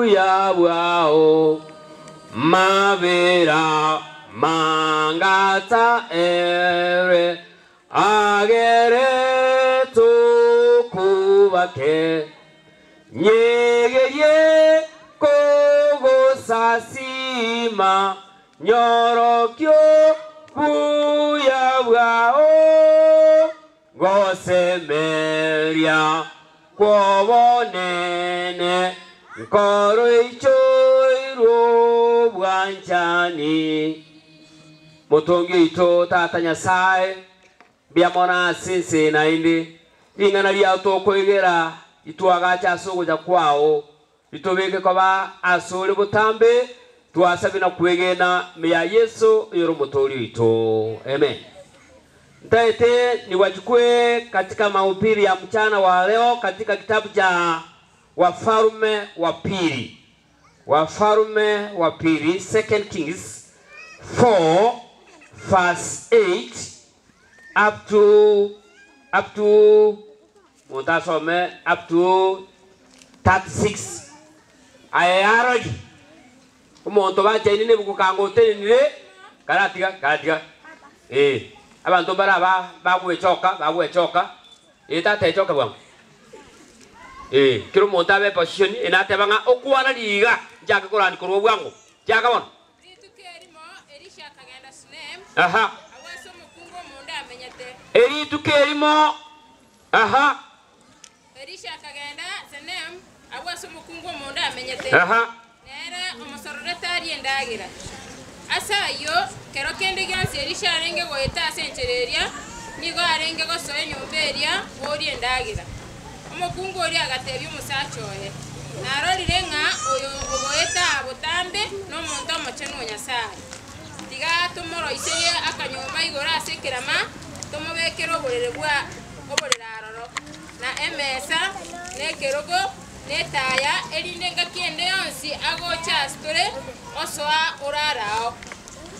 buya bwao, mabera mangata ere agere tokubake, nyegerie kogosasima, Nyorokia obuya bwao, gosemeria kw'obonene, nkoroichoirwe obwanchani. Motongi oito Tata Nyasae, mbuya mono ase ense eye naende, ring'ana riao tokoigera ritwagache ase ogocha kwao, Ritobeke koba asore botambe, twasabe na kwegena ime ya Yeso oyore Omotooria oito. Amen. Ntaete niwachukue katika mahubiri ya mchana wa leo katika kitabu cha Wafalme wa Pili, Wafalme wa Pili, Second Kings 4 verse 8 up to up to Omonto asome up to 36. Aye yarori, omonto banchaine nebuku kanga otenenire, karatiga, karatiga. Eh, abanto mbare aba bagwechoka, bagwechoka, eh tata echoke bwango. Eh, kera omonto abe eposition, eh nateba ng'a okwana riiga, nchake korandi korwa bwango, chaka bono. Rituko erimo Elisha akagenda Sunemu, Aha. agwo ase omokungu omonda amenyete. Erituko erimo, aha. Elisha akagenda Sunemu, agwo ase omokungu omonda amenyete, Aha. nere omosororete arie endagera. Ase ayio, kero kende gionsi Elisha arenge goeta ase enchera eria, nigo arenge gosoa enyomba eria oria endagera. Omokungu oria agatebia omosacha oye, Narorire ng'a oyo ogoeta aa botambe nomonto omochenu o Nyasae. Tiga tomoroiserie akanyomba igoro ase ekerama, tomobekere oborere bwa oborere aroro, na emesa, na ekerogo, na etaya, erinde engaki ende yonsi agocha asetore, osoa orare ao.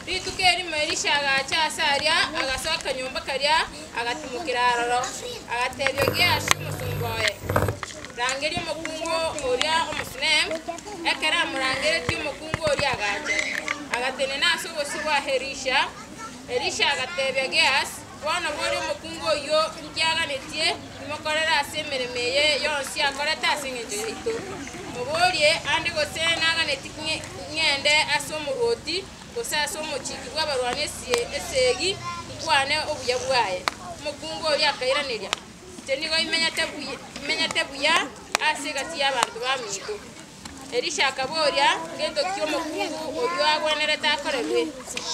Rituko erimo Elisha agacha aase aria, agasoa akanyomba karia, agatimokera aroro, agatebia Gehasi omosomba oye, Rangeria omokungu oria Omosunemu. Ekero amorangeretie omokungu oria agacha, agatenena ase obosio bwa Elisha. Elisha agatebia Gehasi, Bono boria omokungu oyio inki aganetie imokorere ase emeremo eye yonsi akorete ase engencho yaito. Moborie ande gose naganetie ng'ende ase omorwoti, gose ase omochiki bw'abarwani esegi, nkwane obuya bwaye. Omokungu oria akairaneria, Inche nigo imenyete buya ase egati y'abanto baminto. Elisha akaboria, Ngento ki omokungu oyio agwenerete akorerwe?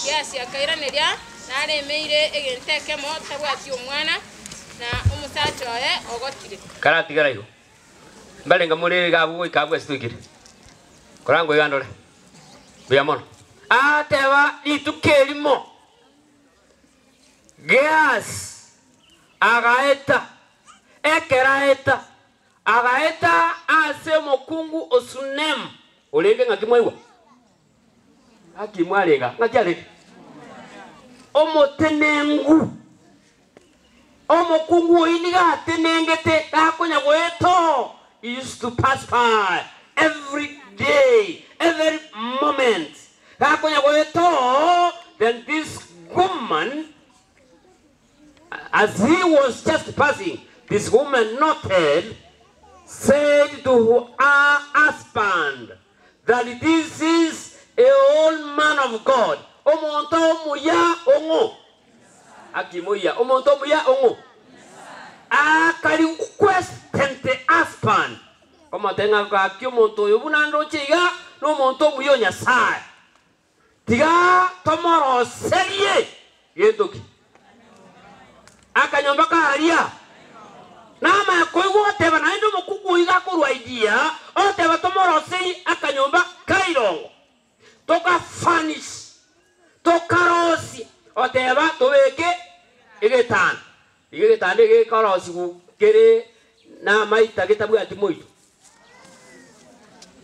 Gehasi akairaneria, Naremeire egento ekemo, tabwati omwana, na omosacha oye ogotire. Karatigara igo, mbarenge more iga abwo goika abwo ase toikire. Korangwa iga ndore. Mbuya mono. Agateba rituko erimo, Gehasi agaeta, ekero aeta, Agaeta ase omokungu o Sunemu orenge ng'aki mwaigwa? Ng'aki mwarega? Ng'aki arenge? Omotenengu. Omokungu oyio nigo atenengete gakonya goeta oo, he used to pass by every day, every moment. Gakonya goeta oo, then this woman As he was just passing, this woman noted, said to her husband that this is a old man of God, omonto omuya ong'o? Akimoyia, omonto omuya ong'o? Akari requested the husband, omotebia ng'a gaki omonto oyo buna ndoche iga, nomonto omuya o Nyasaye. Tiga tomoroserie gento ki? Akanyomba karia. Namanya koigwa ogoteba naende omokungu oyio gakorwa idea, ogoteba tomoroserie akanyomba kairongo, toka furnish, tokarosie, ogoteba tobeke egetanda. Igo egetanda eke gekorosigwa kere namaita getabwati moito.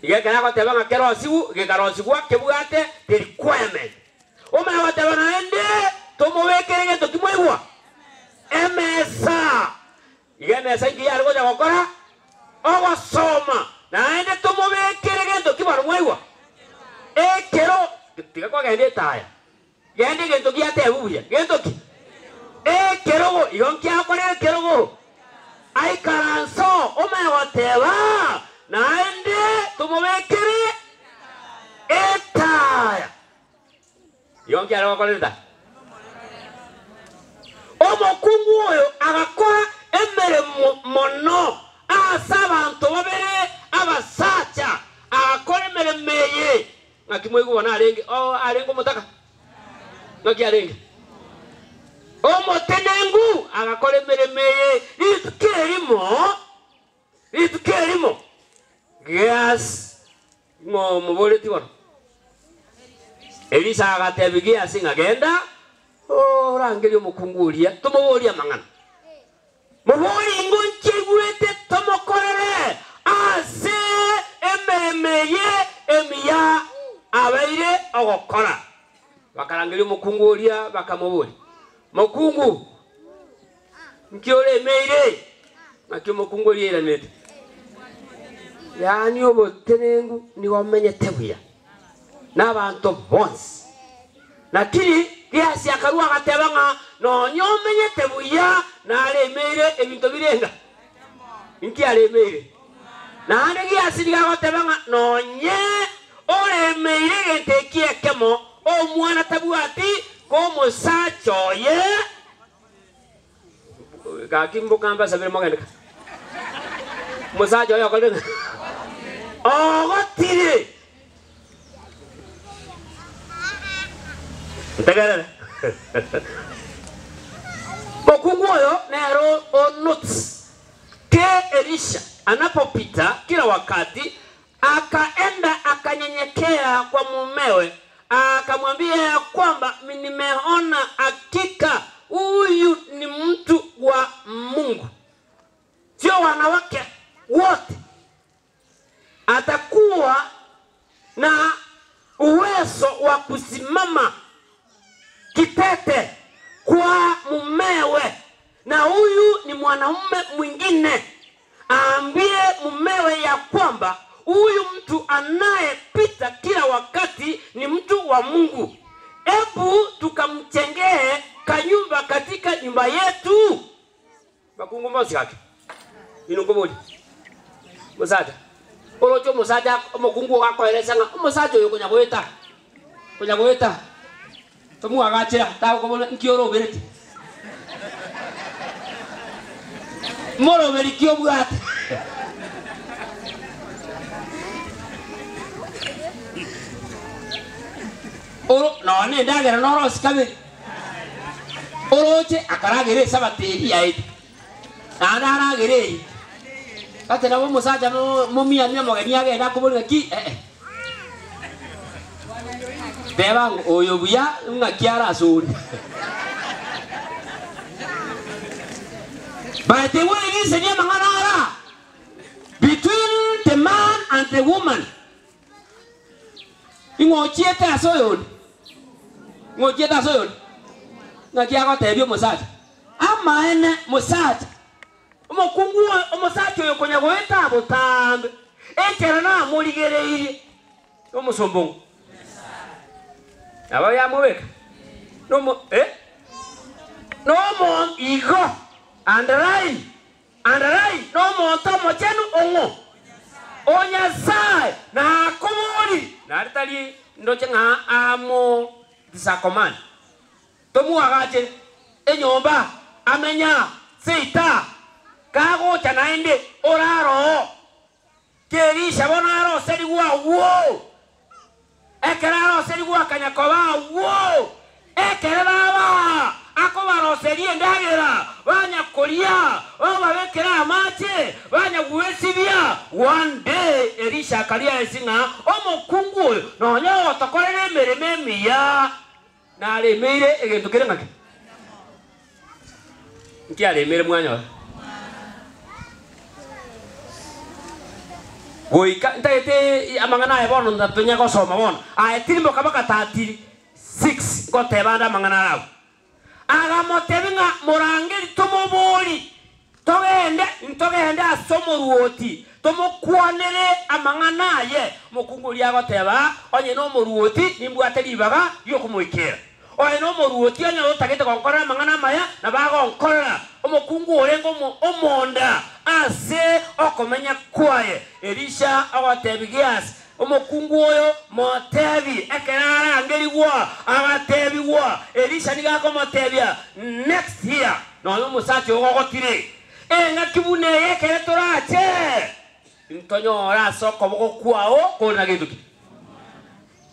Igo ekero agoteba ng'a kerosigwe, gekarosigwa kebwate the requirement. Omanye goteba naende tomobekere gento kimwaigwa? Emesa. Igo emesa inki yare gocha gokora? Ogosoma. Naende tomobekere gento ki bono mwaigwa? Ekero, tiga kwagenda etaya, genda egento giatebwa buya. Gento ki? Ekerogo. Igo nkiakorera ekerogo? Aikaranse oo, omanye goteba, Naende tomobekere etaya. Igo nkiare gokorera etaya? Omokungu oyo agakora emeremo mono ase abanto babere abasacha, agakora emeremo eye. Ng'aki moigwe bono arenge? Oo, arenge omotaka? Ng'aki arenge? Omotenengu, agakora emeremo eye rituko erimo, rituko erimo. Gehazi, ng'o omoboretie bono? Elisha agatebia Gehazi ng'a genda orangerie omokungu oria, tomoborie amang'ana. Moborie ingo nchaigwete tomokorere ase emeremo eye emiya abeire ogokora. Bakarangeria omokungu oria, bakamoboria, Mokungu, nki oremeire? Naki omokungu oria airanete, Yaani obotenenku nigo omenyete buya nabanto bonsi. Lakini Gehasi akarua agateba ng'a nonya omenyete buya naremeire ebinto birenga. Inki aremeire? Naende Gehasi nigo agoteba ng'a nonye oremeire egento eki ekemo, omwana tabwati komosacha oye. Gaki mboka mbasabire mogende ka. Omosacha oye okorire ng'a ogotire. Ntegerere. Mokungu oyo nere onotes ke Elisha anapopita kila wakati Akaenda akanyenyekea kwa mumewe, akamwambia ya kwamba nimeona hakika huyu ni mtu wa Mungu, sio wanawake wote. Atakuwa na uwezo wa kusimama kitete kwa mumewe, na huyu ni mwanaume mwingine. Aambie mumewe ya kwamba huyu mtu anayepita kila wakati ni mtu wa Mungu. Ebu tukamchengee kanyumba katika nyumba yetu. Bakungu bonsi gaki, inwe nkoboria, Omosacha, oroche omosacha omokungu ogo akoeresa ng'a omosacha oyo konya goeta, konya goeta, tomoagachera, tagokobora nki orobereti? Moroberi ki obwate? Oro nonya na endagera norosie kabere. Oroche akaragera esabato eria yaete, naende aragere eye. Gati nabo omosacha momiamia omogeni agende akoboria ng'aki ee. Teba ng'a oyo buya ng'aki arasore. But bwegiseria amang'ana ara between the man and the woman. Ing'o ochiete ase oyonde? Ing'o ochiete ase oyonde? Ng'aki agotebia omosacha, Amaene, mosacha, omokungu oyo, omosacha oyo konya goeta botambe, enchera namorigereirie. Nomosomba ong'o? Nabo yamobeka nomo eh? Nomo igo underline Underline nomonto omochenu ong'o? O Nyasae nakoborie. Naende tari ndoche ng'a amo tisakomani. Tomoagachere enyomba amenya seita, kagocha naende orare oo. Kerisha bono aroserigwe agwo. Ekero aroserigwe akanya koba agwo, ekere baba akobaroseria endagera, banya koria, bababekera amache, banya gwesibia. One day Elisha akaria ense ng'a omokungu oyo nonya ogotokorera emeremo emiya, naremeire egento kere ng'aki? Nki aremeire mwanyora? Goika ntagete amang'ana aya bono ntatonya gosoma bono. Aye tirimboka mpaka 36 ngoteba ande amang'ana ara abwo. Agamotebia ng'a morangeri tomobori, togende ntogende ase omoruoti. Tomokwanere amang'ana aye. Omokungu oria agoteba, Onye nomoruoti, nimbwate ribaga ri'okomoikera. Oye nomoruoti, onye otagete gonkorera amang'ana amaya, nabo agonkorera. Omokungu orenge omonda ase okomenya kwaye. Elisha agotebia Gehasi, Omokungu oyo motebi, ekero arangerigwa, agatebigwa, Elisha nigo akomotebia, Next year, nonya omosacha ogo ogotire. Engaki buna eye ekero torache, ntonyore ase okoboko kwao kore na gento ki?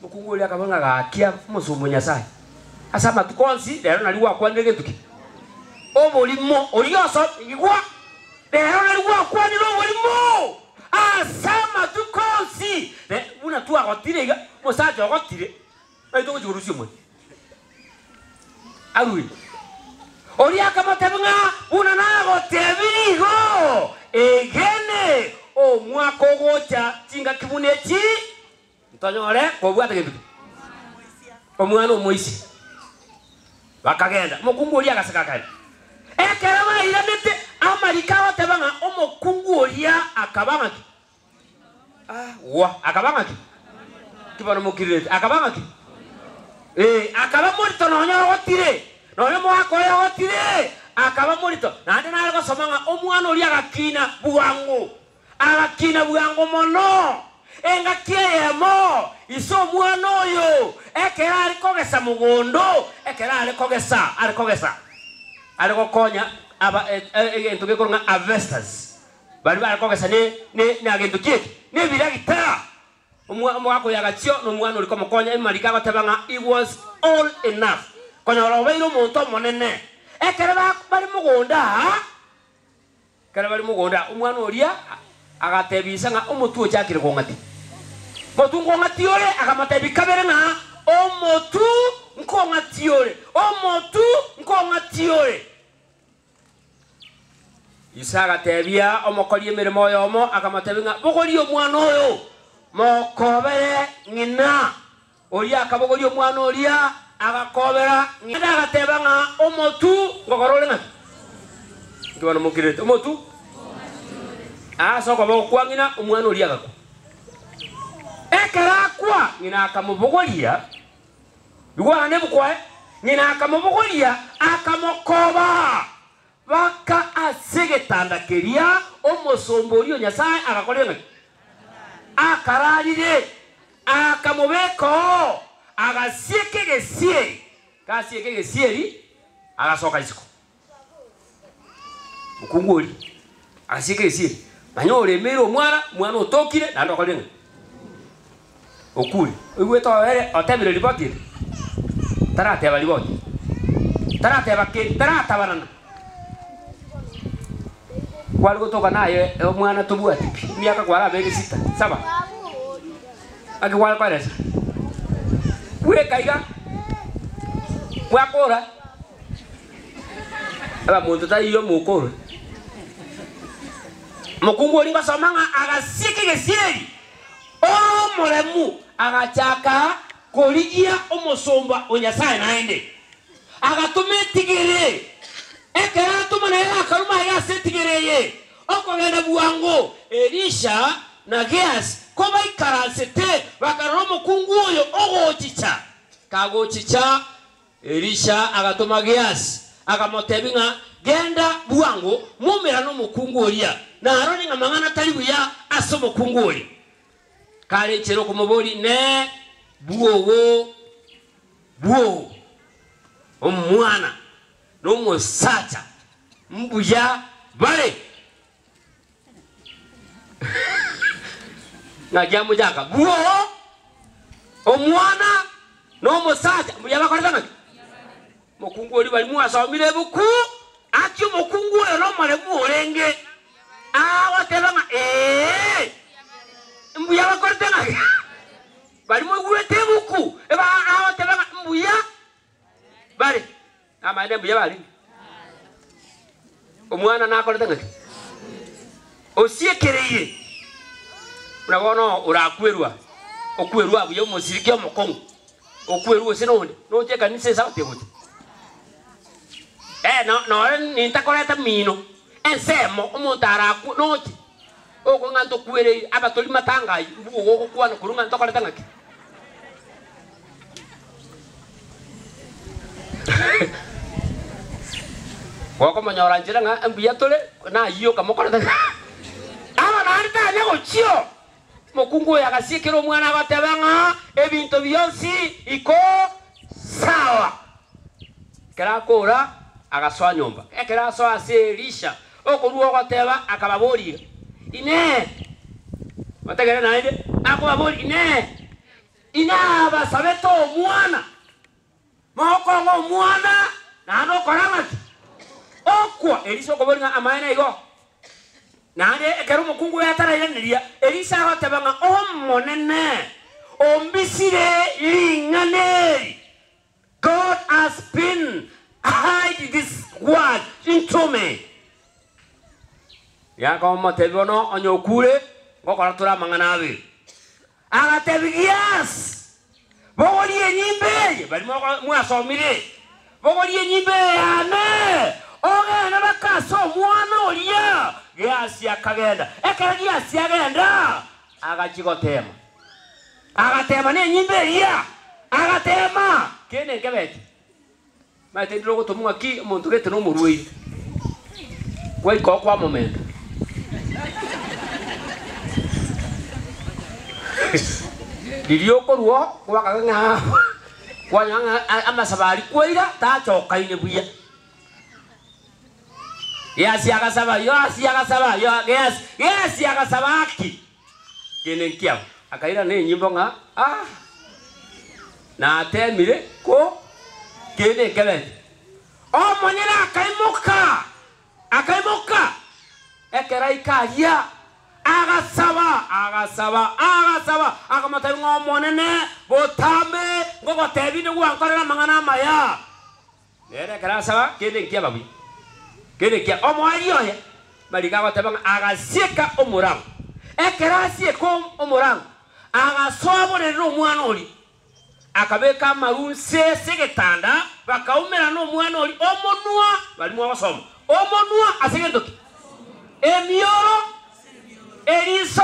Omokungu oria akaba ng'a gakia omosomba o Nyasae ase amatuko onsi, rero nario gwakwanire gento ki? Oborimo. Oria oso igwa, rero nario gwakwanire oborimo ase amatuko onsi. Re buna twagotire iga, omosacha ogotire, naintwe togochia korusia omwe. Arue. Oria akamotebia ng'a buna nagotebirie igo, egene omwaka ogocha chingaki buna echi, Ntonyore kobwata gento ki? Omwana omoisia. Bakagenda, omokungu oria agaseka akaenda. Ekero bairanete, amariko agoteba ng'a omokungu oria akaba ng'aki? Ah, gwa, akaba ng'aki? Ki bono mokirirete? Akaba ng'aki? Ee, akaba morito nonya ogotire, nonya omogaka oye ogotire, akaba morito. Naende nare gosoma ng'a omwana oria agakina bwango. Agakina bwango mono. Engaki eyemo ise omwana oyo ekero are kogesa mogondo, ekero are kogesa, are kogesa, are gokonya aba egento gekorwa ng'a harvesters, baria bare kogesa ne ne na gento ki eke? Nebiragita. Omwa omogaka oyo agachia na omwana oria komokonya, emariko agoteba ng'a he was old enough, konyora obeire omonto omonene. Ekero ba bare mogondo aa. Ekero bare mogondo, omwana oria agatebia ise ng'a omotwe ochakire kong'atia. Motwe nkong'atia ore? Akamotebia kabere ng'a omotwe nkong'atia ore, omotwe nkong'atia ore. Ise agatebia omokori emeremo oyomo, akamotebia ng'a bogoria omwana oyo, mokobere ng'ina. Oria akabogoria omwana oria, agakobera ng'ina, agateba ng'a omotu ngokora ore ng'aki? Inki bono mokirete? Omotu? Ase okoboko kwa ng'ina omwana oria agakwa. Ekero akwa, ng'ina akamobogoria, igwana nebukwae, ng'ina akamobogoria, akamokoba baka ase egetanda keria omosomba oria o Nyasae agakorire ng'aki? Akararire. Akamobeka oo, agasieka egesieri, gasieka egesieri, agasoka isiko. Omokungu oria agasieka egesieri, manya oremeire omwana, omwana otokire naende okorire ng'a okure. Oigwete oere otebire ripoti ere? Tarateba ripoti, tarateba kende, taratabanana. Kware gotoka naye omwana tobwati pi, emiaka kwarabeke sita, saba. Naki kware koeresa? Bweka iga, mwakora, aba monto taiyo mokore. Omokungu oria ngosoma ng'a agasieka egesieri, ore omoremu, agachaka korigia omosomba o Nyasae naende. Agatoma etigere. Ekero atoma nere akaruma aiga ase etigere eye, okogenda bwango. Elisha na Gehasi kobaikaransete, bakarora omokungu oyo ogochicha. Kagochicha, Elisha agatoma Gehasi, akamotebia ng'a, Genda bwango, moumerane nomokungu oria, narore ng'a mang'ana tari buya ase omokungu oria. Kare enchera okomoboria, Inee, bwogo bwoo omwana na omosacha mbuya bare? Ng'aki amochaka bwoo omwana na omosacha mbuya bakorete ng'aki? Mokungu oria baria mwasomire ebuku, aki omokungu oyo nomoremu orenge, agoteba ng'a ee, mbuya bakorete ng'aki? Baria moigwete ebuku, eba agoteba ng'a mbuya bare, namaene mbuya barenge. Omwana nakorete ng'aki? Osiekereire buna bono orakwerwa, okwerwa buya omosiriki omokong'u, okwerwa gose nonde, noche ekanisa esabato egocha. Eh, no nore nintakoreta mino, ensemo omonto arakwe noche. Oko ng'a ntokwereire, abatori matanga ayio, mbuga ogokwana korwa ng'a ntokorete ng'aki? Gokomonyora nchera ng'a mbuya tore, nayio okamokorete ng'a aba naende tanya gochio. Omokungu oyo agasiekera omwana agoteba ng'a ebinto bionsi iko sawa. Ekero akoora, agasoa nyomba. Ekero asoa ase Elisha, okorua ogoteba, akababoria, Inee! Motegerere naende, akobaboria, Inee! Inabasabete omwana? Mokong'a omwana, naende okora ng'aki? Okwa. Elisha okoboria ng'a amaene igo. Naende ekero omokungu oyo atarairaneria, Elisha agoteba ng'a Omonene ombisire ring'ana eri, God has been hide this word into me. Yakomotebia bono onye okure, ngokora tore amang'ana abere. Agatebia Gehasi, Bogoria enyimbo eye, baria mwasomire, bogoria enyimbo eye yane, ogende baka ase omwana oria. Gehasi akagenda. Ekero Gehasi agenda, agachia goteema. Agateema nenyimbo eria, agateema kende nkebeti. Omanyete ndire ogotomwa ng'aki omonto gete nomorwaire, gwaika oo kwamomenta. Riria okorwa oo gwakaga ng'a kwanyora ng'a amasabo aria kwaira tachokaine buya. Gehasi agasaba, Yoasi agasaba, Yoa Gehasi, Gehasi agasaba aki? Kende nkiao. Akairana nenyimbo ng'a ah, natemire ko kende nkebete. Omonyene akaimoka, akaimoka, ekero aika aria, agasaba, agasaba, agasaba, akamotebia ng'a Omonene, botambe ngogotebia inde gwankorera amang'ana amaya. Nere ekero asaba, kende nkiaba buya, kende nkia omoerio oye. Mariko agoteba ng'a agasieka omorango. Ekero asieka omorango, agasoa borere nomwana oria, akabeka amaru nse ase egetanda, bakaumerana nomwana oria omonwa, baria mwagosoma, omonwa ase gento ki? Emioro, eriso.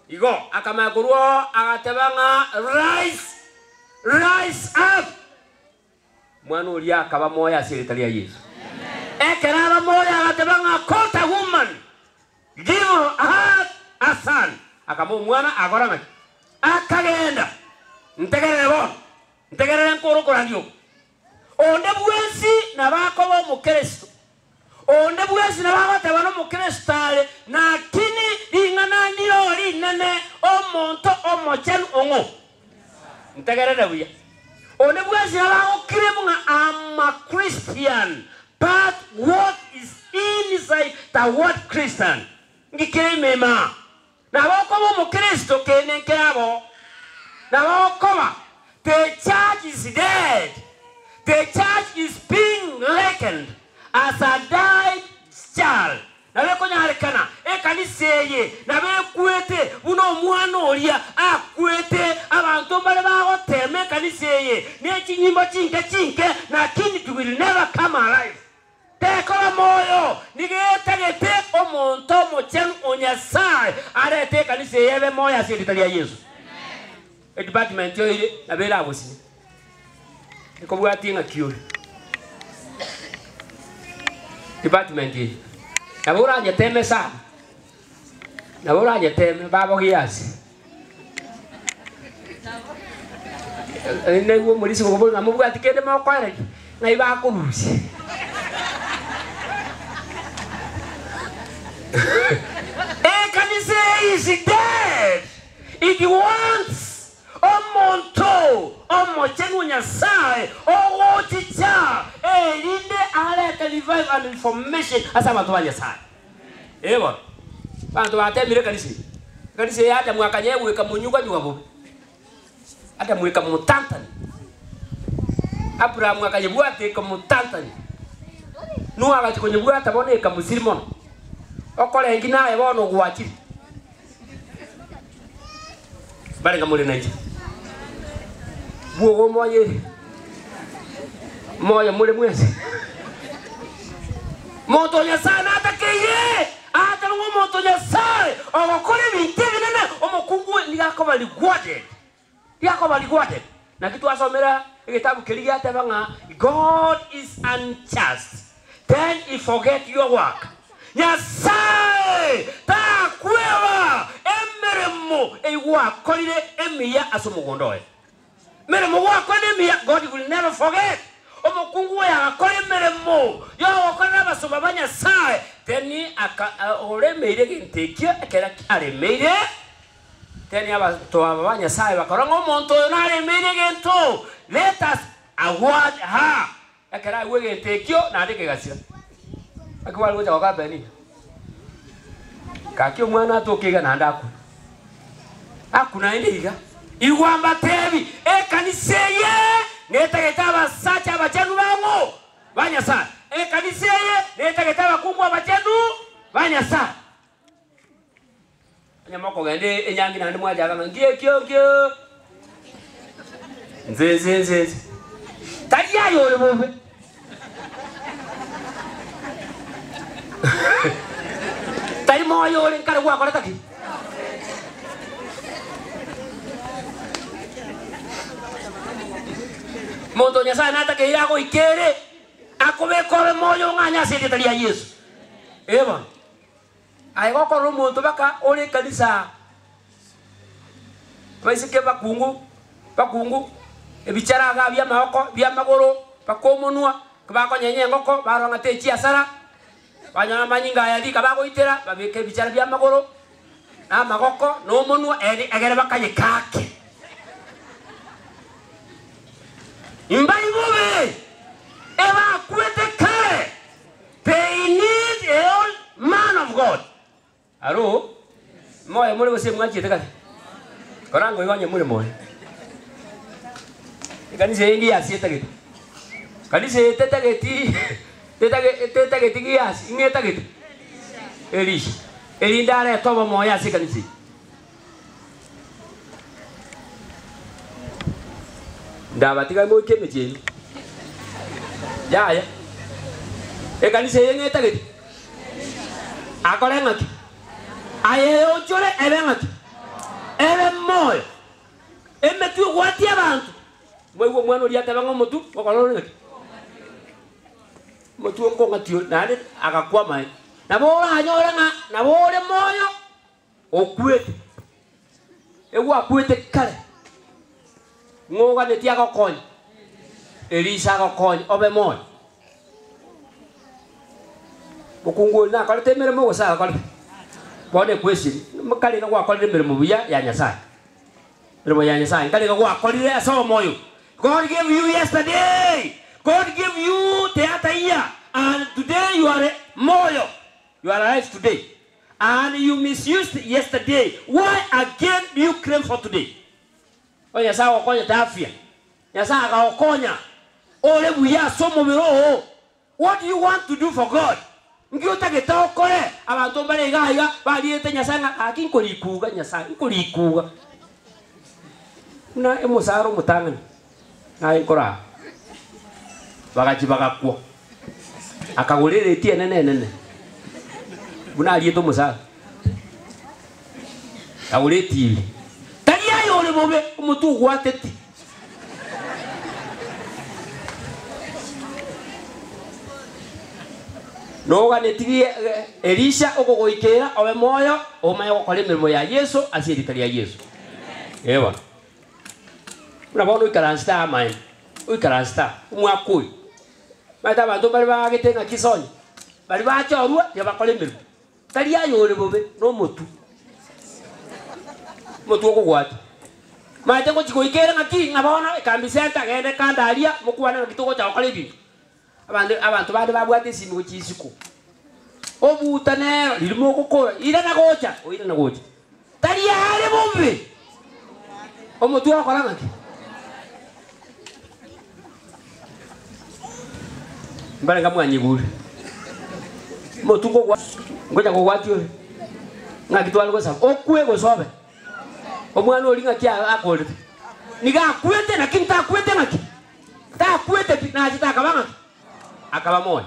Igo akamanya korwa oo, agateba ng'a rise, rise up. Omwana oria akaba moyo ase erieta ria Yeso. Ekero aba moyo agateba ng'a caught a woman, give her a son. Akamoa omwana agakora ng'aki? Akagenda. Ntegerere bono, ntegerere nkore okorandia oko. Onde bwensi nabo akoba omokristo, onde bwensi nabo agoteba nomokristo are, lakini ring'ana ndiro rinene omonto omochenu ong'o? Ntegerere buya. Onde bwensi nabo agoclaim ng'a am a Christian but what is inside the word Christian? Nki kere ime imaa? Nabo okoba omokristo kende nkerabo. Nabo okoba the church is dead, the church is being likened as a died child. Nabo ekonyarekana ekanisa eye nabo ekwete buna omwana oria akwete. Abanto mbare bagotema ekanisa eye ne chinyimbo chinke chinke lakini it will never come alive. Tekora moyo, nigo etagete omonto omochenu o Nyasae arete ekanisa eye ebe moyo ase erieta ria Yeso. Edepartment oire nabo eragosinya. Ekobwatie ng'aki ore. Department eye nabo oranyeteme sana, nabo oranyeteme baba Giasi. Naigwe omorisia okobora ng'a mobwati kende mokoereria, ng'ai bakorusia. Ekanisa eye is dead, it wants omonto omochenu o Nyasae ogochicha erinde arete revival and reformation ase abanto ba Nyasae. Ee bono, abanto batemire ekanisa eye, ekanisa eye Adamu akanyegweka monyuganyuga bobe, Adamu ekamotantania, Abrahamu akayebwata ekamotantania, Noa agachia konyebwata bono ekamosiria mono, okorengi naye bono gwachire. Barenge more nainche, bwogo omoyo moyo more mwensi. Monto o Nyasae natakeire, aatebe ng'a omonto. Omonto Nyasae ogokora ebinto ebinene, omokungu oyo nigo akoba rewarded. Nigo akoba rewarded. Naki twasomera egetabu keria giateba ng'a God is unjust, then he forget your work. Nyasae takweba emeremo eyio gwakorire emiya ase omogondo oye. Emeremo gwakorire emiya, God will never forget. Omokungu oyo agakora emeremo yogokorera abasomba ba Nyasae, then aka oremeire egento ekio ekero aremeire, then abanto aba ba Nyasae bakarora ng'a omonto oyo naremeire egento, let us award her. Ekero aigwa egento ekio naende kegasira. Naki bare gocha gokora Penina? Gaki omwana atoke iga naende akwe. Akwe naende iga. Igwa mbatebi, ekanisa eye netagete abasacha abachenu bang'o? Ba Nyasae. Ekanisa eye netagete abakungu abachenu ba Nyasae. Onye mokogenda enyangi naende mwachaka ng'a nkio ekio nkio nse nse nse nse tari aye ore bobe tari moyo ore nkare gwakorete ki? Monto o Nyasaye natakeire agoikere akobeke obe moyo ong'anye ase erieta ria Yeso. Ee bono. Aye gokorora omonto baka ore ekanisa, abaiseke bakungu bakungu, ebichara iga bi'amagoko, bi'amagoro, baka omonwa, bakonyenya engoko, barora ng'a techiasara, banyora amanyinga aya rika bagoitera, babeka ebichara bi'amagoro, na amagoko, na omonwa, eri egere bakayekake. Mbari bobe, ebakwete kare. They need a old man of God. Aro, moyo more gose mwachiete kare? Koranga oigo onye more moyo. Ekanisa eye ngiasi etagete. Kanisa eye tetageti tetage tetageti giasi, ing'e etagete? Elisha. Erinde arete obomoyo ase ekanisa eye. Ndabatiga moike emechie ime. Yaya. Ekanisa eye ng'etagete. Akore ng'aki? Aye ochore ebe ng'aki? Ebe moyo. Emetwe egwatie abanto. Mwaigwa omwana oria ateba ng'a omotwe okorora ore ng'aki? Omotwe okong'ati ore naende agakwa amaene. Nabo oranyore ng'a nabo ore moyo. Okwete, egwakwete kare, ng'o oganetie agokonye? Elisha agokonye obe moyo. Mokungu oyo nakorete emeremo gose agakorete? Bono ekwesiri, kare iga gwakorire emeremo buya ya Nyasaye, emeremo ya Nyasaye nkare iga gwakorire ase omoyo. God gave you yesterday, God gave you the other year and today you are moyo, you are alive today. And you misused yesterday, why again do you claim for today? Onye Nyasae agokonyete afya, Nyasae akagokonya ore buya ase omobere oo, what do you want to do for God? Nki otagete okore? Abanto mbare iga aiga bariete Nyasae ng'a gaki nkorikuga Nyasae, nkorikuga. Buna omosara omotang'ani naye nkoraa, bagachia bagakwa, akagora ereti enene enene, buna ariete omosara, akagora etibi. Tari aye ore bobe, omotwe ogwateti. Noganeti Elisha okogoikera obe moyo, omanye gokora emeremo ya Yeso ase erieta ria Yeso. Ee bono. Buna bono oikaransete aa amaene, oikaransete aa, omwaka oyo. Omanyete abanto mbare baagete ng'a chisonye, baria bachorwa tiga bakore emeremo. Tari aye ore bobe, nomotwe. Omotwe okogwatia. Omanyete ngochia goika ere ng'aki, ng'a bono ekambi center, genda ekanda aria, mokwane ng'aki togocha gokora ebinto. Abande abanto bande babwate esimi gochia isiko, obuta nero riria mogokora, irana gocha, oirana gocha. Tari are bobe, omotwe ogokora ng'aki? Mbarenge mwanyigure, omotwe kogwa ngocha kogwatia ore, ng'aki tware gosaba, okwe gose obe? Omwana oria ng'aki akorete? Nigo akwete, lakini takwete ng'aki? Takwete pi, nachete akaba ng'aki? Akaba moyo.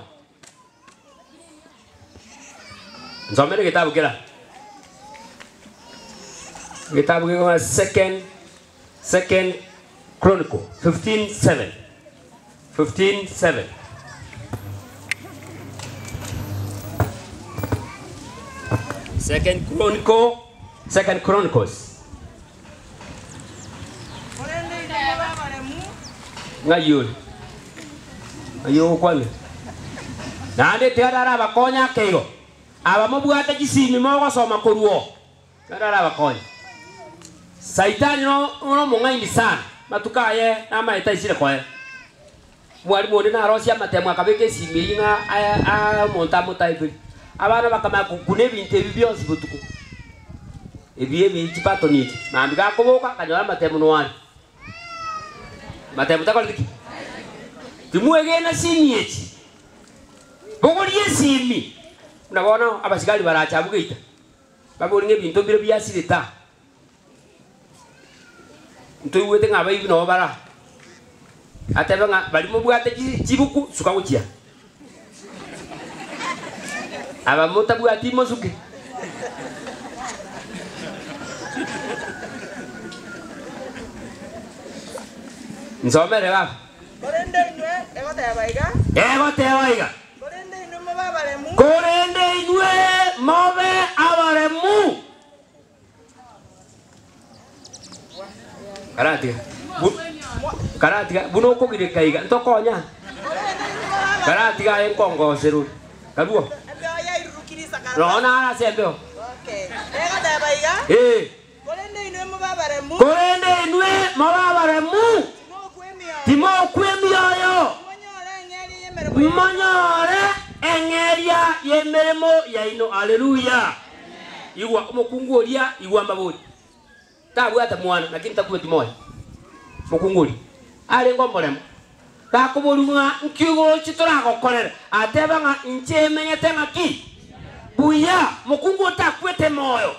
Nsomere egetabu kera. Egetabu gekogamba Second, Second Chronicle 15:7. 15:7. Second Chronicle, Second Chronicles. Korende inwe mobe abaremu. Ng'ai ore? Ng'ai ogokwanera? Naende tiga narabakonye ake igo, aba mobwate chisimi mogosoma korwa oo, tiga narabakonye. Saitani no nomong'aini sana, matuko aye namaete aisire koera. Mwalimu onde narosie amatemo akabeka esimi eyio ng'a ae omonto amotaiperi. Abana bakamanya gokuna ebinto ebi bionsi botuko, ebi ebi chibatoni echi, mambia gakoboka akanyora amatemo noare. Amatemo takoreti ki? Timwegena simi echi, bogoria esimi. Buna bono abasigari barache abwo geita, babori ng'a ebinto mbire biasirete aa. Ntoigwete ng'a abaibi nabo bare aa. Atebe ng'a baria mobwate chi chibuku suka gochia. Aba motabwati mosuke. Nsomere baba. Korende inwe egoteba iga. Egoteba iga. Korende inwe mobe abaremu. Korende inwe mobe abaremu. Karatiga. Bu- Karatiga buna okogireka iga ntokonya. Karatiga aye nkongoserwe. Karuo. Nonya nare ase embeo. Eh. Korende inwe mobe abaremu, timokwa emioyo, monyore eng'eria y'emeremo yaino. Haleluya! Igwa omokungu oria, igwa mbabori, tabwate mwana, lakini takweti moyo. Omokungu oria arenge omoremo, gakoborigwa ng'a nki ogochi toragokorere, ateba ng'a inche emenyete ng'aki? Buya. Mokungu otakwete moyo.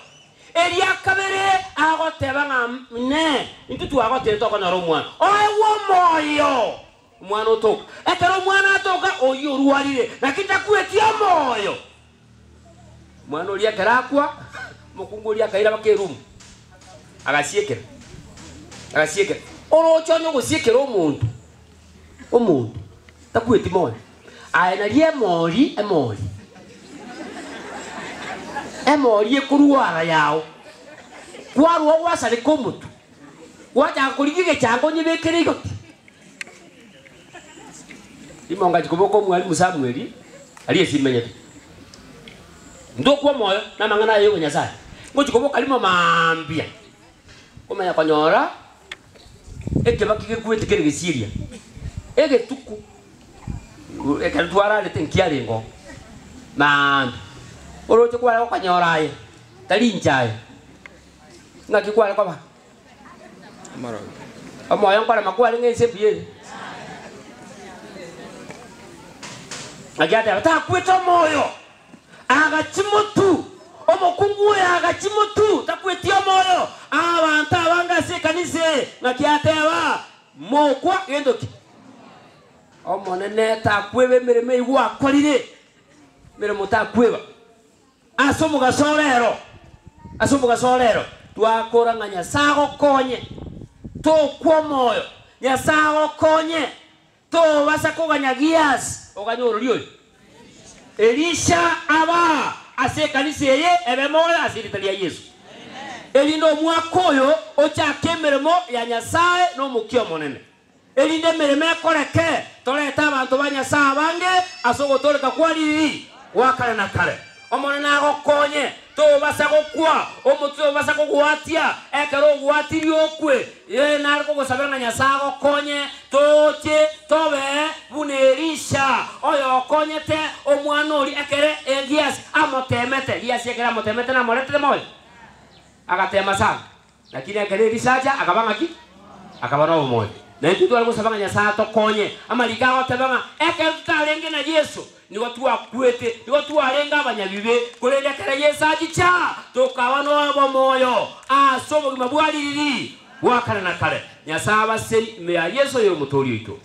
Eria kabere agoteba ng'a Inee, intwe twagotire tokonyora omwana? Oegwe omoyo! Omwana otoka. Ekero omwana atoka, oyio orwarire, naki takweti omoyo. Omwana oria ekero akwa, omokungu oria akaira baka erumu, agasiekera, agasiekera. Oroche onye ogosiekera omonto, omonto takweti moyo, aye nario emori, emori, emori ekorwara yao, kwarwa gwasareka omotwe, gwachaka korigia egechango onyebekere igoti. Rimongachi koboka omwalimu Samweli aria esimenyete. Ntokwa omoyo namang'ana aya y'obonyasae. Ngochi koboka rimo mambia, komanya konyora ekebaki gekwete kere gesiria. Egetuko ekero twararete nkiarenge oo, maambia, oroche kware gokonyora aye, tari inche aye, ng'aki kware koba? Omoyo nkorema kwarenge ense mbuya ere. Naki ateba, takwete omoyo, agachia motu, omokungu oyo agachia motu, takweti omoyo. Abanto abange ase ekanisa eye, naki ateba, mokwa gento ki? Omonene takweba emeremo eyio gwakorire, emeremo takweba. Ase omogaso o rero, ase omogaso o rero, twakora ng'a Nyasae agokonye, tokwa omoyo, Nyasae agokonye, tobasa koganya Giasi oganye orori oyo. Elisha aba ase ekanisa eye ebe moyo ase erieta ria Yeso. Erinde omwaka oyo ochake emeremo ya Nyasae na omokia omonene. Erinde emeremo ekoreke, torete abanto ba Nyasae abange ase ogotooreka kwa ririri gwa kare na kare. Omonene agokonye, tobasa gokwa, omotwe tobasa kogoatia, ekero ogwatirie okwe. Ee, nare kogosabera ng'a Nyasae agokonye, toche tobe buna Elisha, oyokonyete omwana oria ekero Giasi amoteemete. Giasi ekero amoteemete namoretete moyo, agateema sana. Lakini ekero Elisha acha, akaba ng'aki? Akaba nobomoyo. Na intwe tware gosaba ng'a Nyasae atokonye. Amariko agoteba ng'a ekero totarenge na Yeso, nigo twakwete, nigo twarenge abanyabibe, korende ekero Yeso achicha, tokaba nobomoyo ase obogima bwa ririri bwa kare na kare. Nyasae abaseni ime ya Yeso oyo Omotoori oito.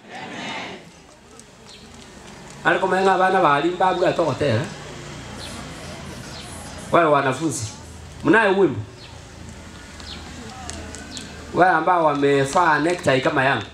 Are komanya ng'a abana baria mbabwate ogotera, wale wanafunzi, munaye wimbo? Wale ambao wamevaa necktie kama yangu.